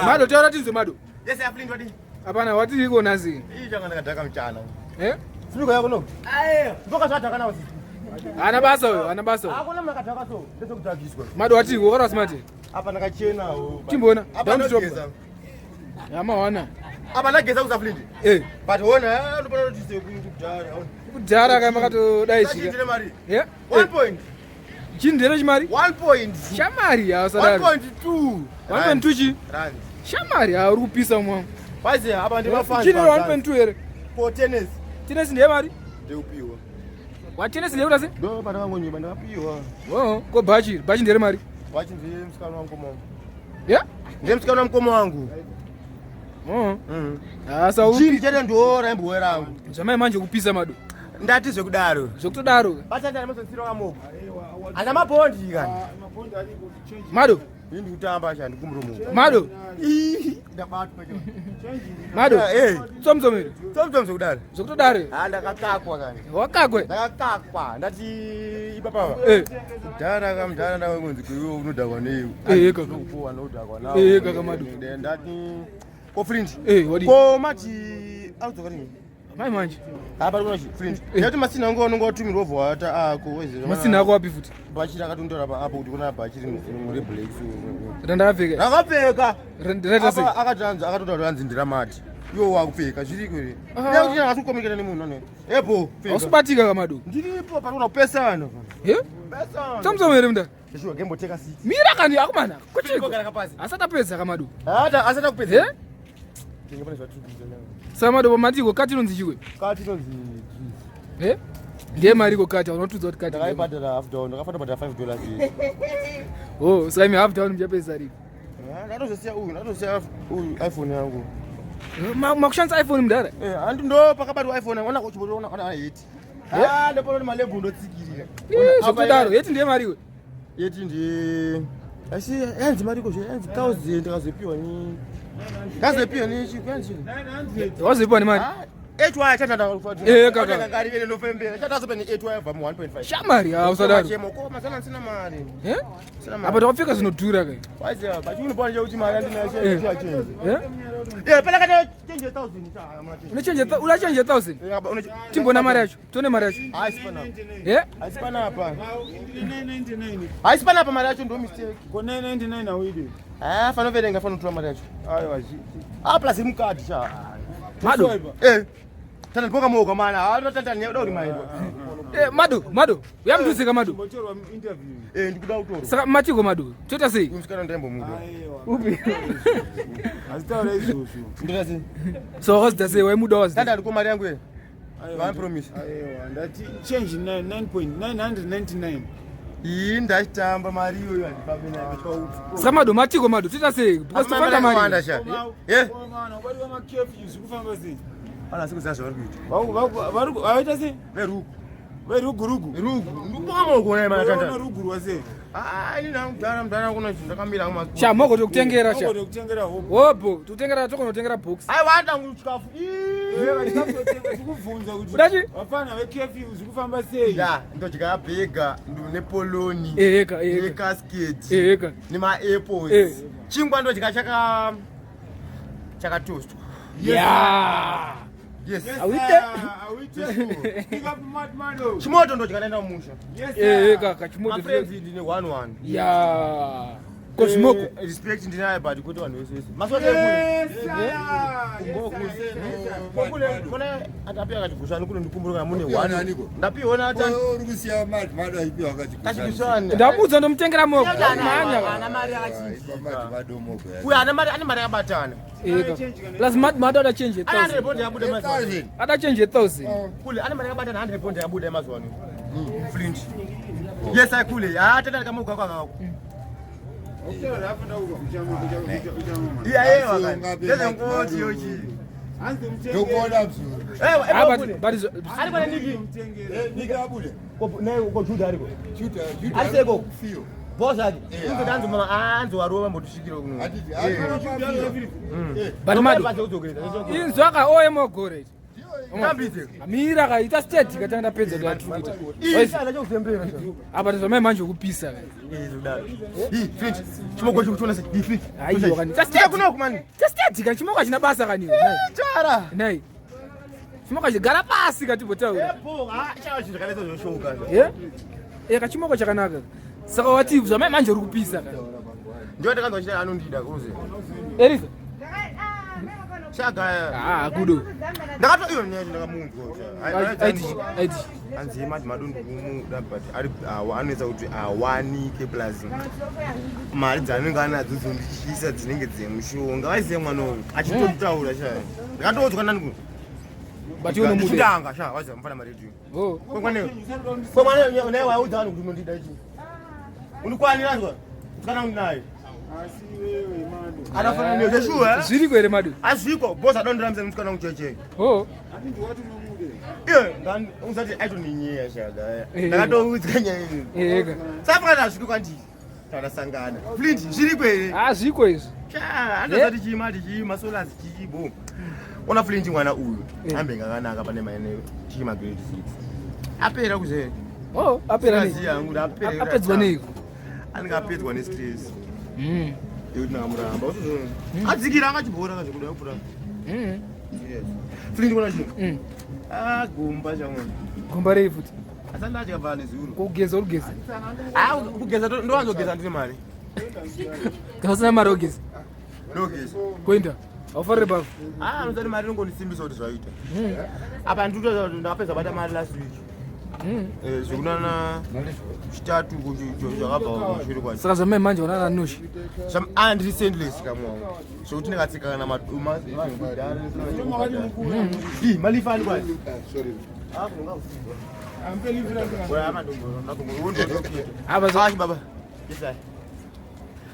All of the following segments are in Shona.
Mado taura tinzwe mado. Hapana watiriko nhasi. Eh? Ana basa uyo, ana basa uyo. Mado watiriko wakara smart. Apa ndakachena o. Chimboona. Apa Down to drop. ndogeza. Yamawana. Apa ndageza kusaflindi. Eh, But ona ndopana kuti sekudhara. kudhara kama katodai Sachii chika. ndine mari. Eh? 1 point. Chindere chimari? 1 point. Shamari hawasadaro. 1.2. 1.2 chi? Rand. Shamari ha uri kupisa mwangu. Wazi apa ndimafans. Chine 1.2 here. Ko tennis. Tenesi ndiye mari? Ndeupiwa. Wa tenesi ndiye kuti Ndo pandakangonyiba ndakapiwa. Oh, ko bhachi, bhachi ndere mari. Wachi ndiye musikana wangu mama. Yeah? Ndiye musikana wamukoma wangu. Oh. Mhm. Ah, sa Chini upi. chete ndiwo raimbowe rangu. Zvamai manje kupisa mado. Ndati zvekudaro. Zvekutodaro. Batanda nemazonsiro kamoko. Ana mabhondi kani. Mado, Ini ndikutamba cha ndikumurumu. mado, Ih, ndabatwa cha. mado. Eh, Tsomtsomere. tsomtsom zvekudaro. Zvekutodaro. Ah, ndakakakwa kani. Wakakwe. Ndakakakwa. Ndati ipapa. Eh, Mudhara ka mudhara ndakangonzi kuiwe unodhakwa nei? Eh, kaka. Kupuwa unodhakwa nawo. Eh, kaka madu. Ndati ko flint. eh, wadi. Ko mati anodzoka rini? Mai manje. Apa kuna chi flint. Eh. Ndati masina angu anonga watumirwa obva wata ako wezera. Masina ako api futi? Bhachi rakatondora pa apo kuti kuna bhachi rimwe reblack so. Randakapfeka. Rakapfeka. Ndiraita sei? Apa akatanzi akatotaura hanzi ndiramati. Iwo wakupfeka zviriko here? Ah. Nekuti akasukomunikana nemunhu ano. Epo. pfeka. Hausibatika kamado. Ndiripo panoona kupesana. Eh? Pesana. Tsomtsomere mnda. Shuwa gemboteka seat. Mira kani akumana. Kuchiko. Kugara pasi. Asati apedza kamado. Hata asati kupedza. Eh? Tinge pane zvatiri kuita nayo. Saka mado pamatiko kati inonzi chikwe. Kati inonzi Eh? Ndiye mari ko kati unotudza kuti kati. ndiye mari. ndakaibhadhara half down, ndakafanira kubhadhara 5 dollars. Oh, saka imi half down muchapedza ripi? Ah, Ndatozosiya uyu, ndatozosiya uyu iPhone yangu. Makushandisa iPhone mudhara? Eh, handi ndo pakabatwa iPhone yangu, ona kuchiboto ona ona heti. Eh? Ah, ndopona kuti malebhu ndotsikirira. Eh, Zvekutodaro, yeti ndiye mari iwe. Yeti ndi asi yanzi mari kozve yanzi 1000 ndakazopiwa ni ndazopiwa ni chi yanzi Wazoipiwa nemari. Ah, 8 wire chatanda Eh, kaka. kari vene nofembera chatazopa ni 8 wire bva mu 1.5. Shamari hausadaro. Chemo ko mazana sina mari. Eh? Sina Apa mari. takapfeka zvinodhura kai. Waiziva, but unobona kuti mari andinayo Eh. change change. Eh? Eh, pela kana change 1000 cha. Hamuna change. Une change una change 1000. Eh, apa, une Timbona mari yacho. Tione mari yacho. Haisi panapa. Eh? Haisi panapa. Haisi panapa mari yacho ndo mistake. Ko 999 awidi. Ah, fanoverenga fanotora mari yacho. Aiwa. Ah, plus mukadhi cha. Mado. Eh. Tanda ndipoka moka mana. Ah, tanda nyoda uri maendo. Eh, mado, mado. Uyamduzika mado. Mbotorwa interview. Eh, ndikuda kutorwa. Saka matiko mado. Toita sei? Uyu musikana ndaimbomuda. Aiwa. Upi? Azitaura izvozvo. Ndoda sei? So wakazita sei? Waimuda wazita. Tanda ndiko mari yangu ye. Aiwa, Vane promise. Aiwa, ndati change 9.999. Iyi ndachitamba mari iyoyo handifambi nayo paupfu. Saka mado matiko mado. Toita sei? Because Apa mari tofanda yakawanda mari. sha. Eh? Komana, ubari wama curfews kufamba sei? Ana sikuziva zvavari kuita. Vaku vaku vaita sei? Verugu. Verugurugu. Rugu. Ndikupoka moko naye mana Unoona tanda. rugu rwase. Ah, ini nangu mdara mdara kuna chinhu ndakamira hangu mazuva. Sha moko tokutengera sha. Ugode kutengera hope. Hopo, tokutengera tokonotengera box. Aiwa ndangu chikafu. Ii. Tikubvunza kuti Udachi? vafana vecurfews kufamba sei? Ya, ndodya bhega, ndine poloni, Eheka, eheka. necasket, Eheka. nema-apples. Eh. Chingwa ndodya chaka chakatostwa. Yeah. Yes. Yes, Awite. sir, awite. Pick up Mad Mado. Chimoto ndodya ndaenda kumusha. Yes, sir. Eheka, kachimoto. Mafriends ndine 11. Yeah. Ko zvimoko. Eh, respect ndinayo but kwete vanhu vese vese. Mazuva Yes, sir. Yes, sir. Yes, sir. Kule kune atapiwa kachigushani kuno ndikumbura kana mune Wapiwa one. naniko? Ndapiwa na ata uri kusiya mad aipiwa kachigushani. Ndamudza ndomutengera moko. Mhanya. Ana mari akachinjika. madomoko Uyu ana mari ane mari akabatana. Eheka. Plus mad mado ada change Ana 1000. 100 bond yabuda mazuva ano. Ada change 1000. Kule ane mari akabatana 100 bond yabuda mazuva ano. Flint. Yes, I kule. Ah, tata kama ukako akako. Ukutaura hapo ndauka, uchama- ucha- ucha- uchamama. Iya yewa Asi kani. ungabe Ndeze mad- ngoti mad- yochi. Hanzi mutengere. ndokuona mzuru Eh, Ah, eh, but kule. but Ari kwana niki. Mutengere. nikabude Ko ne ko Juda ariko. Ari seko. fiyo Boss ake. Eh, Unzo danzo mama anzo warova mbotusvikira kuno. Handiti, Eh. but mado. Basa kudzokeredza. Inzwaka oye mogore. Tambidze. Mira ka ita steady ka tanga ndapedza kuti atiri kuita. Ii, chala chokuzembera sha. Apa zvamai manje ukupisa ka. Ii, zvodaro. Ii, Flint. Chimoko chikuchiona sei? Ii, Flint. Aiwa kani. Ita Ita steady. kunoku mani. Ita steady ka chimoko hachina basa kani. Nai. Chara. Nai. Chimoko chigara pasi ka timbotaura. Epo, ah, chala chinhu chakanetsa zvoshoka. Eh? Eh kachimoko chakanaka. Saka wati zvamai manje uri kupisa ka. Ndiyo ndakanzwa chita anondida kuze. Elisa. Chagaya. Ah, kudo. Ndakato iyo nyaya ndakamunzwa. Aiti aiti. Anzi mati madundu kumuda but ari awa anoita kuti awanike plus mari dzaanenge anadzo dzondityisa dzinenge dzemushonga vaiziva mwana uyu achitotaura sha ndakatoudzwa nani kuno But you no mude. Ndichitanga sha waziva mufana maredhiyo Oh. kwemwana naye waudza vanhu kuti unondida chii undikwanira zwa kana unaye Asi wewe mado. anafanana newe zveshuwa Zviriko here madu? azviko boss adondiramisa musikana ucheche Oh. Ati ndiwati unomude. iye usati aitonинyeya shaga Eh. ndakatoudzwa nyaya iyi Eh ka. safana azviko kwandiri takasangana Flint zviriko here Ah, zviriko izvi. andozati chii mati chii masolas chii bo ona Flint mwana uyu Eh. ambe ngakanaka pane maene chii magrade 6 apera kuzere Oh, apera nei? Singaziya hangu kuti apera Apedzwa neiko? anenge apedzwa nestress yekuti ndakamuramba adzikira akachibhora kazvekuda kupura Flint mwana chii agumba chamwana Gomba rei futi. asati achikabva nezuro Kugeza urugeza. Ah, kugeza ndowanzogeza ndine mari Kana usina mari wogeza. ndogeza Kuenda. Haufarire bhavhu. Ah, anozati mari inongondisimbisa kuti zvaita apa nditoza kuti ndakapedza bata mari last week Eh, zvekunana chitatu zvakabva kumashure kwacho Saka zvamai manje wanana noshi. Andiri sendless kamwangu zvekuti ndikatsika kana maduma malifa ani kwacho Sorry. Apa zva baba Yes,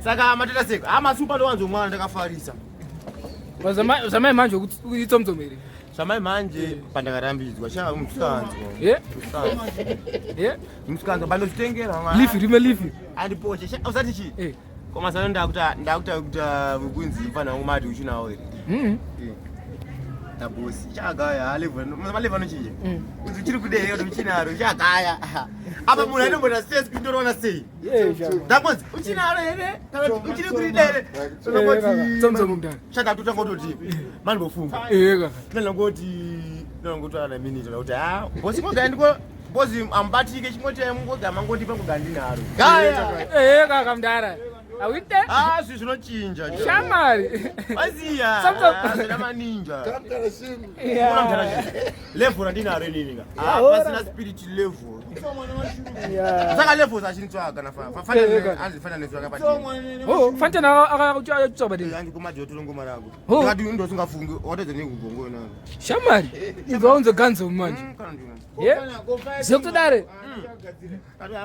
saka mateta seko amasupa ndowanzomwana ndakafarisa zvamai manje itsomtsom here. zvamai manje pandakarambidzwa sha musikanzwa Eh? Eh? musikanzwa pandozvitengera Lifi rime lifi. andipoche sha usati chii Eh. komasano ndakuta ndakuta kuta kunzi mfana wangu mati uchinawo here nabosi chagaya malevha anochinja kunzi uchiri kudei kuti uchinaro chagaya apa munhu anombona stress kuti ndoroona sei Eh, sha. ndakonzi uchinaro here kana kuti uchiri kurida here Tsomtsom mudhara. chakatotanga kutoti mandimbofunga Eh ka. ndinangoti ndinangotaura naminita kuti ha bosi ngoga ndiko bosi ambatike chingoti ngoga mangotipa ngoga ndinaro gaya Eh ka kamdara. Awite. ah zvi zvinochinja Shamari. aziya Sometimes- maninja Tamtara simu. Yeah. level randinaro inini ka Yeah, pasina spirit level saka levels achinitsvaga nafananetsvaga Oh, fantana akakutsvaga badini. andikumadhiotolongoma rako Oh. ndikati ndosingafungi watedza nekubongo naro Shamari. Ibva unzo ganzo manje. Yeah. Zvekutodare.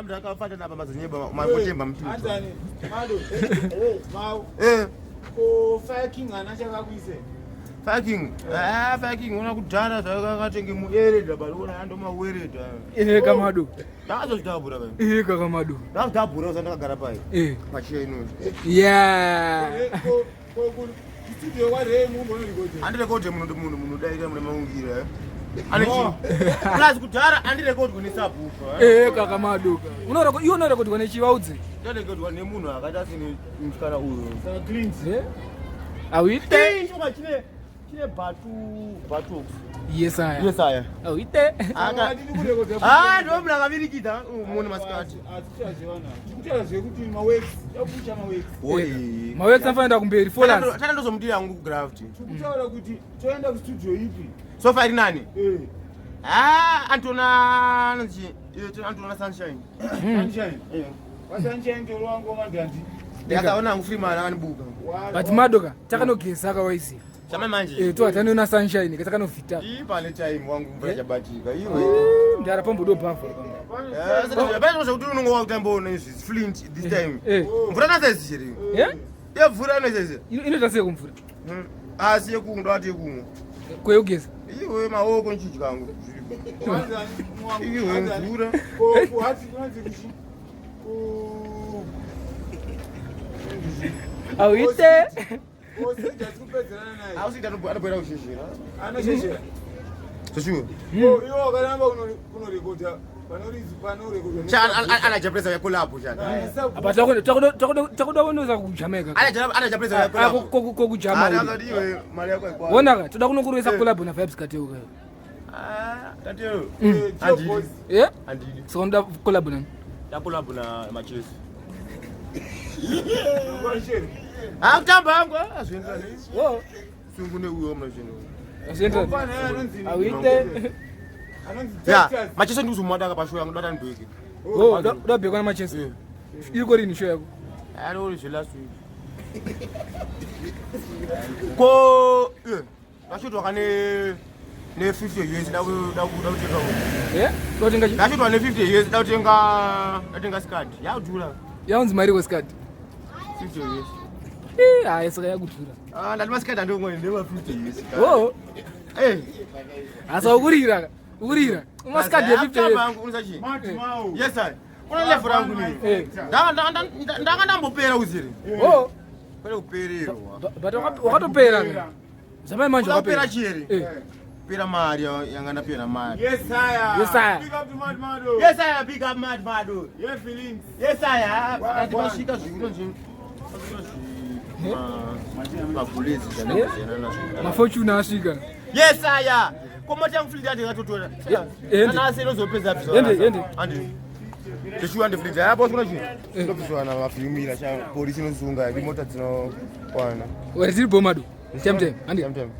ndakafatana pamazonyeba makotemba mututu Anzani, mado. Mau. Eh. Ko Fire King ana chakakuise. Faking. Ah, faking una kudhara zvakatenge mueredha but una andomaweredha. Eh kamadu. Ndakazozvidhabhura kai. Eh kakamadu. Ndakazvidhabhura usati ndakagara pai. Eh. Pachenu. Yeah. Ko ko ku studio kwa Ray mumbono record. Andirekodhe munhu munhu munodaira mune maungira. Ane chi. Plus kudhara andirekodwe nesabhuku. Eh kakamadu. Unoreko iwe unorekodwa nechivaudze. Ndarekodwa nemunhu akaita sine musikana uyu. Saka clean. Eh? Awite. Eh, choma chine chine batu batu. Yes aya. Yes aya. Awite. Aka Atini kurekodha. Ah, ndo munhu akavirikidza munhu masikati. Atitaziwana. Tikutaura zvekuti maworks, yakucha maworks. Oi. Mawex anofanira kumberi followers. Tata ndozomudira hangu kugraft. Tikutaura kuti toenda kustudio ipi. Sofa iri nani? Eh. Ah, Antona anonzi eh, Antona Sunshine. Sunshine. Eh. Wa Sunshine torwa ngoma ndandi. Ndakaona hangu Freeman akanibuka. But madoka takanogeza kawaisi. Chama manje. Eh to tanoona sunshine katakanovhita. Ii pane time wangu mvura chabatika. Iwe. Ndara pambodo bhavha. Eh, saka pane zvekuti unongo wakutamboona izvi Flint this time. Eh. Mvura nasa chiri. Eh? Ye mvura nasa. Inoita sei kumvura? Asi yekumwa ndati yekumwa. Kweyogeza. Iwe maoko nchidyangu. Iwe mvura. Ko ku hati kunonzi kuchi. Ku Awite. Ko sija sikupedzerana naye. Asi ndanoboera kusheshera. Anosheshera. Zveshuwa. Iwo wakaramba kunorekodha Cha ana japresa ya collab cha. Apa takuda kunoza kuJamaica. Ana japresa ya collab. Kokujama. Ana iwe mari yako ikwa. Wona ka toda kunokurwisa collab na Vybz Kartel ka. Ah, Kartel. Andidi. Eh? Andidi. Saka unoda collab nani? Da collab na Machesi. Ah, kutamba hangu azvienderani. Wo. Sungu neuyo mna zvinhu. Azvienderani. Awite. Ya, Machesi ndikuzomwada ka pashow yangu data ndibheke. Wo, uda bhekwa na Machesi. Iri korini show yako? Ari uri zve last week. Ko eh ndashotwa kane ne 50 US da da da kutenga. Eh? Unotenga chi? Ndashotwa ne 50 US da kutenga ndatenga skirt. Yakudhura. Yaunzi mari ko skirt? 50 US. Eh, hayi saka yakudhura. Ah, ndati maskirt andongwe ndema 50 US. Wo. Eh. Asa ukurira ka. Ukurira. Umaskirt ye 50 US. Yangu unosachi. Yes sir. Kuna level rangu ni. Eh. Ndanga ndanga ndambopera uziri. Wo. Kwele kupererwa. But wakatopera ka. Zamai manje Wakapera wakapera. chiri. Eh. Pera mari yanga ndapera mari. Yes, sire. Yes, sire. Big up to Mad Mado. Yes sir, big up Mad Mado. Yeah, feelings. Yes sir. Wa- Pakati pasvika zvikuno zvi mabhulezi zvanakuziyana nazvo. Mafortune asvika. Yes sir. Komoti yangu fleet yati yakatotora. Ende. Nanasi inozopedza bviso. Ende, ende. Andi. Teshuwa ndi fleet. Hapo kuna chii? Ndobviswa na mafilmira cha polisi inosunga mota dzinokwana. Wari tiri bomado. Tem tem. Andi. Tem tem.